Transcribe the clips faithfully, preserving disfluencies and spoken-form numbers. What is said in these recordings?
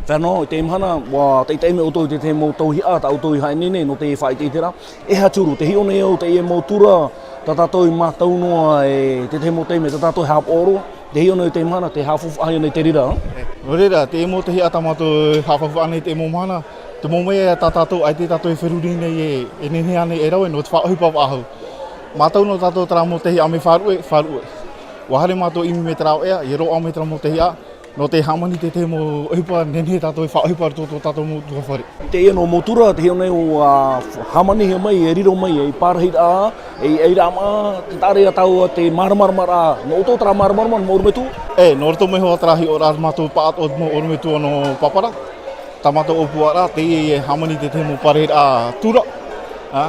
Fenua, i teie mahana, ʻua taʻitaʻi mai ʻoutou i te tahi mau tauihaʻa, tā ʻoutou i haʻanehenehe, nō te faʻaʻiteʻiteraʻa. E aha te huru, tē hiʻo nei au, teie mau tura, tā tātou i mātau noa, e te tahi mau taime, tā tātou e haʻapaʻo roa, tē hiʻo nei i teie mahana, tē haʻafaufaʻahia nei te reira, ā? Nō reira, teie mau tauihaʻa tā mātou e haʻafaufaʻa nei i teie mau mahana, te mau mea tā tātou, ʻaita tātou e feruri nei e, e nehenehe ānei e rave, nō te faʻaʻohipa faʻahou. Mātau noa tātou terā mau tauihaʻa mea faʻaruʻe, faʻaruʻe. ʻUa haere mātou ʻimi mai terā ʻoeʻa, ʻia roaʻa mai terā mau tauihaʻa, nō te hāmani te tahi mau ʻohipa, nehenehe tātou e faʻaʻohipa i roto i tō tātou mau ʻutuāfare. Teie nō mau tura, tē hiʻo nei ʻua, ā, hāmanihia mai, e riro mai, ei pārahiraʻa, ei, ei rāmaʻa, te taʻa ra tāua te māramaramaraʻa, nō ʻoutou terā māramarama, nō mau ʻorometua? E, nō roto mai hoʻi terā hiʻoraʻa mātou pāʻatoʻa te mau ʻorometua nō Papara, tā mātou ʻōpuaraʻa, teie e hāmani te tahi mau pārahiraʻa tura, ā,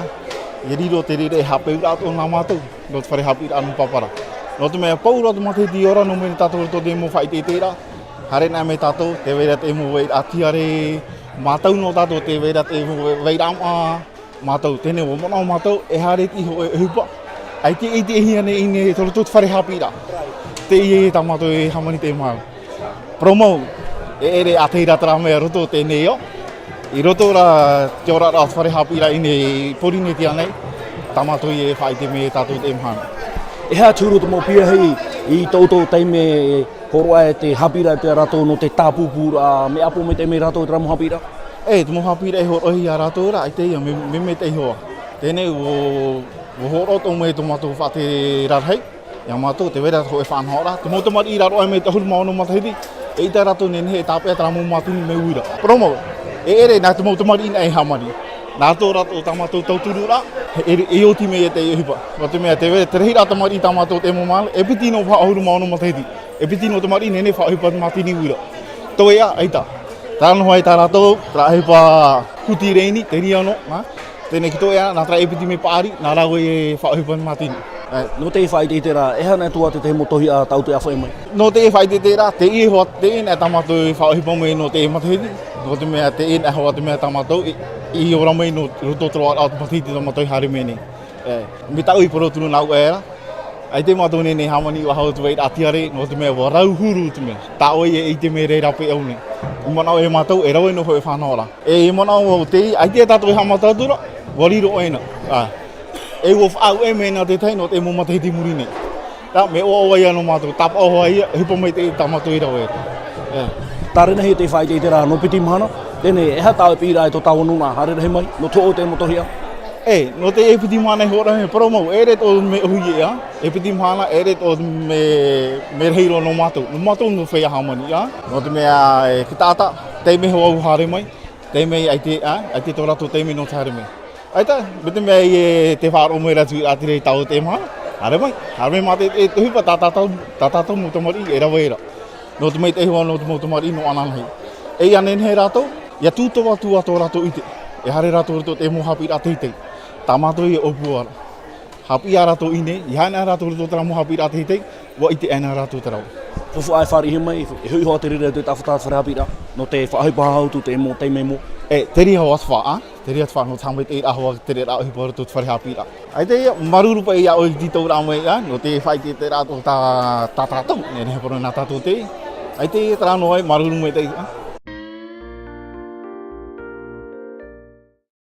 ʻia riro te reira e haʻapeuraʻa atoʻa nā mātou. Nō te fare haʻapiʻiraʻa nō Papara. Nō te mea, pauroa te matahiti i ora noa mai nei tātou i roto i te mau faʻaʻiteʻiteraʻa. Haere anaʻe mai tātou, tē vai ra te mau vairaʻa tiare, mātau noa tātou tē vai ra te mau vairaʻa maʻa, mātau, teie nei ʻua manaʻo mātou, e haere iti hōʻē ʻohipa. ʻAita e ʻitehia nei i ʻō nei i roto i te fare haʻapiʻiraʻa. Teie tā mātou e hāmani te mau. Parau mau, e ʻere ā, tei reira terā mea i roto i teie nei ao. I roto rā i te oraraʻa o te fare haʻapiʻiraʻa i ʻō nei i Pōrīnetia nei, tā mātou e faʻaʻite mai ia tātou i teie mahana. E aha te huru te mau piahi i tō ʻoutou taime e hōroʻa ai te haʻapiʻiraʻa i a rātou nō te tāpūpūraʻa, mea ʻāpō maitaʻi mai rātou i terā mau haʻapiʻiraʻa? E, te mau haʻapiʻiraʻa e hōroʻahia ia rātou ra, ʻaita ia, mea, mea maitaʻi hoʻi. Teie nei, ʻua, ʻua hōroʻa atoʻa mai tō mātou faʻateraraʻa rahi, ia mātou, tē vai ra te hōʻē faʻanahoraʻa, te mau tamariʻi i raro aʻe mai i te ʻahuru mā ono matahiti, eʻita rātou e nehenehe e tāpeʻa terā mau mātini mai uira. Parau mau, e ʻere nā te mau tamariʻi nā e hāmani. Nā roto rātou tā mātou tauturu ra, e, e oti mai ia te ʻohipa. Nō te mea, tē vai ra te rahiraʻa tamariʻi tā mātou i teie mau mahana, e piti noa paha ʻahuru mā ono matahiti. E piti noa tamariʻi e nehenehe e faʻaʻohipa i te mātini uira. Toe ā, ʻaita. Terā noa hoʻi tā rātou, terā ʻohipa huti reini, te riano, ā? Teie nei ki toe ā, nā terā e piti mea paʻari, nā rāua e faʻaʻohipa i te mātini. E, nō te faʻaʻiteʻiteraʻa, e aha anaʻe atoʻa te tahi mau tauihaʻa tā ʻoutou e ʻāfaʻi mai? Nō te faʻaʻiteʻiteraʻa, teie hoʻi, teie nei tā mātou e faʻaʻohipa mai nō te matahiti, nō te mea, teie nei hoʻi te mea tā mātou i, i ora mai nō roto i te roaraʻa o te matahiti tā mātou e haere mai nei. E, mai tāʻu i parau atu nā ʻu aʻera, ʻaita mātou e nehenehe e hāmani faʻahou i te vairaʻa tiare, nō te mea ʻua rau huru te mea. Tā ʻoe e ʻite mai ra i rāpae au nei. I manaʻo e mātou, e rave noa hōʻē faʻanahoraʻa. E, i manaʻo au te, ʻaita tātou e haʻamata atu ra, ʻua riro ʻoia na. Ā. E ʻua faʻaue mai na te tahi nō te mau matahiti i muri nei. Rā, mea ʻoaʻoa ia nō mātou, tāpaʻo hoʻi ia, e ʻohipa maitaʻi tā mātou i rave ra. E. Tārena hia te faʻaʻiteʻiteraʻa nō piti mahana, teie nei, e aha tāʻu e piʻiraʻa i tō tāua nūnaʻa, haere rahi mai, nō te hōʻē o te mau tauihaʻa? E, nō te e piti mahana e hōroʻa mai, parau mau, e ʻere atoʻa mea ʻōhie, ā? E piti mahana, e ʻere atoʻa mea, mea rahi roa nō mātou. Nō mātou nō feiā hāmani, ā? Nō te mea, e, te taʻata, taime hoʻi ʻua haere mai, taime ʻaita, ā? ʻAita tō rātou taime nō te haere mai. ʻAita, mai te mea e, tē faʻaroʻo mai ra atu i te reira i tāua teie mahana, haere mai, haere mai mā te, e, te ʻohipa tā tātou, tā tātou mau tamariʻi e rave ra. Nō te maitaʻi hoʻi nō te mau tamariʻi nō ananahi. E ʻia nehenehe rātou, ʻia tūtava atu ā tō rātou ʻite. E haere rātou i roto i te mau haʻapiʻiraʻa teitei. Tā mātou e ʻōpua ra. Haʻapiʻi ā rātou i ʻō nei, ʻia haere anaʻe rātou i roto i terā mau haʻapiʻiraʻa teitei, ʻua ʻite anaʻe rātou te rave. Faufaʻa e fāriʻihia mai, e hoʻi hoʻi te reira i te taʻata fare haʻapiʻiraʻa, nō te faʻaʻohipa faʻahou atu i te mau taime i mua. E, terā hoʻi te fā, ā? Terā te fā, nō te haʻamaitaʻiraʻa hoʻi i te reira ʻohipa i roto i te fare haʻapiʻiraʻa. ʻAita ia, māuruuru paʻi iā ʻoe i te tītauraʻa mai, ā, nō te faʻaʻiteʻiteraʻa atoʻa tā, tā tātou, nehenehe e parau nā tātou te. ʻAita ia terā noa hoʻi, māuruuru maitaʻi, ā.